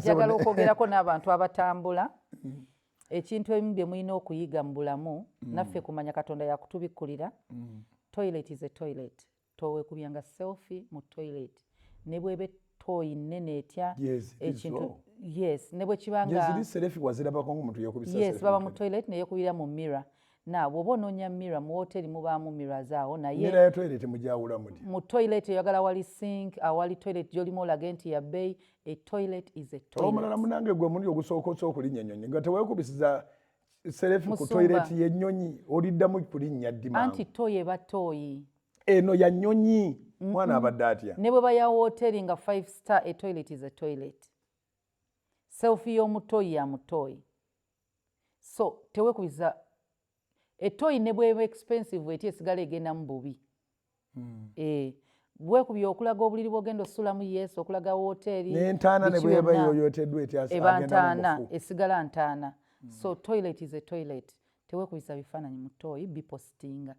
Njagala okwogerako n'abantu abatambula. Ekintu ebimu bye mulina okuyiga mu bulamu, naffe kumanya Katonda yakutubikkulira. Toilet is a toilet. Towekubyanga selfie mu toilet, ne bweba toyi nnene etya. Ekintu, yes, ne bwe kibanga Selfie wazirabako ng'omuntu yekubisa? Yes, baba mu toilet neyekubira mu mirror. Na bw'oba onoonya mirror, mu woteri mubaamu mirrors awo, naye Mirror ya toilet mujawula mutya? Mu toilet oyagala wali sink, awali toilet gy'olimu olage nti ya bbeeyi. A toilet is a toilet. Omulala munange, gwe muli ogusooka osa okulinnya ennyonyi nga teweekubisiza selfie ku Musumba. toilet y'ennyonyi, oliddamu kulinnya ddi mangu? Anti toyi eba toyi. Eno ya nnyonyi, mwana abadde atya? Ne bwe baya wooteri nga five star, a toilet is a toilet. Selfie y'omutoyi ya mutoyi, so tewekubiza etoyi. Ne bweba expensive eti, esigala egendamu bubi. Bwekubya okulaga obuliri bwogenda osulamu, yes, okulaga wooteri. N'entaana ne biki bweba byonna. Yoyoteddwa etya, Eba agendamu ntaana. mufu. Esigala ntaana. So toilet is a toilet. Tewekubisa bifaananyi mu toyi bipositinga.